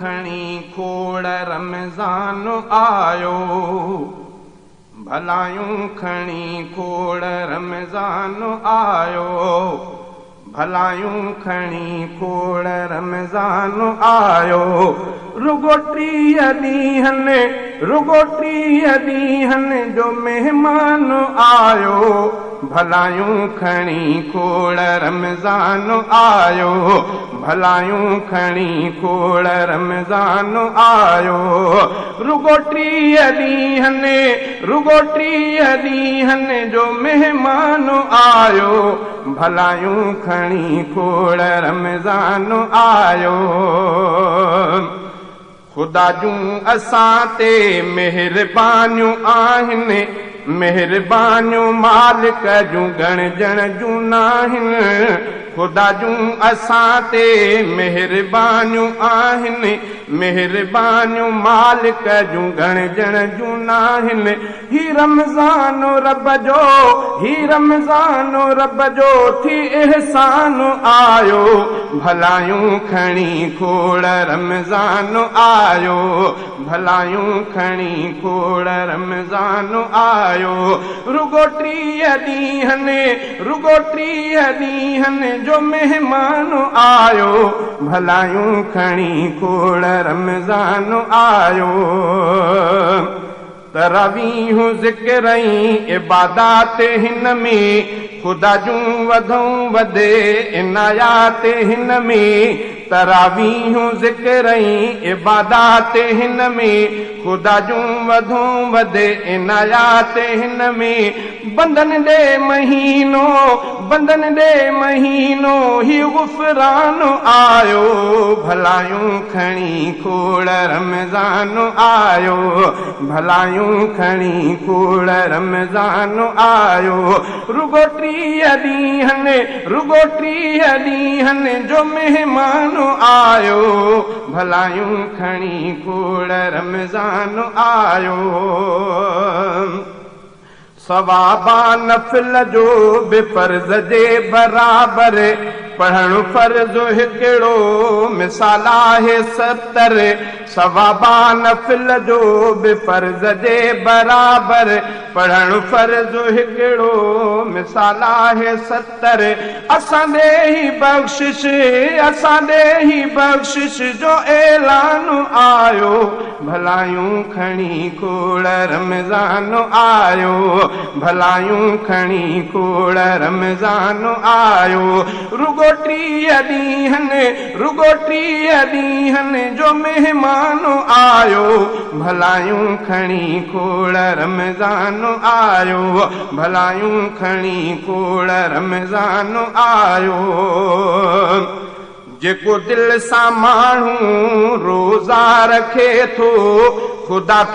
کڻي کوڙ رمضان آيو، ڀلايون کڻي کوڙ رمضان آيو، ڀلايون کڻي کوڙ رمضان آيو. رڳو 30 ڏينهن، رڳو 30 ڏينهن جو مهمان آيو، ڀلايون کڻي کوڙ رمضان آيو، ڀلايون کڻي کوڙ رمضان آيو. رڳو 30 ڏينهن، رڳو 30 ڏينهن جو مهمان آيو، ڀلايون کڻي کوڙ رمضان آيو. خدا جون اسان تي مهربانيون آهن، مهربانيون مالڪ جون ڳڻجڻ جون ناهن. خدا جون اسان تي مهربانيون آهن، مهربانيون مالڪ جون ڳڻجڻ جون ناهن. هي رمضان رب جو، هي رمضان رب جو ٿي احسان آيو، ڀلايون کڻي کوڙ رمضان آيو، ڀلايون کڻي کوڙ رمضان آيو. رڳو 30 ڏينهن، رڳو 30 ڏينهن جو مهمان آيو، ڀلايون کڻي کوڙ رمضان آيو. تراويح ذڪر عبادات هن ۾، خدا جون وڌون وڌي عنايات هن ۾. تراويح ذڪر عبادات هن ۾، خدا جون وڌون وڌي عنايات هن ۾. بندن ڏي مهينو، بندن ڏي مهينو هي غفران آيو، ڀلايون کڻي کوڙ رمضان آيو، ڀلايون کڻي کوڙ رمضان آيو. رڳو 30 ڏينهن، رڳو 30 ڏينهن جو مهمان آيو، ڀلايون کڻي کوڙ رمضان آيو. ثوابا نفل جو به فرض جي برابر، پڙهڻ فرض هڪڙو مثال آهي 70. ثوابا نفل جو به فرض جي برابر، پڙهڻ فرض هڪڙو مثال آهي 70. اسان ڏي ئي بخشش، اسان ڏي ئي بخشش جو اعلان آيو، ڀلايون کڻي کوڙ رمضان آيو، ڀلايون کڻي کوڙ رمضان آيو. رڳو 30 ڏينهن، رڳو 30 ڏينهن جو مهمان آيو، ڀلايون کڻي کوڙ رمضان آيو، ڀلايون کڻي کوڙ رمضان آيو. جيڪو دل سان ماڻهو روزا رکي ٿو، خدا کي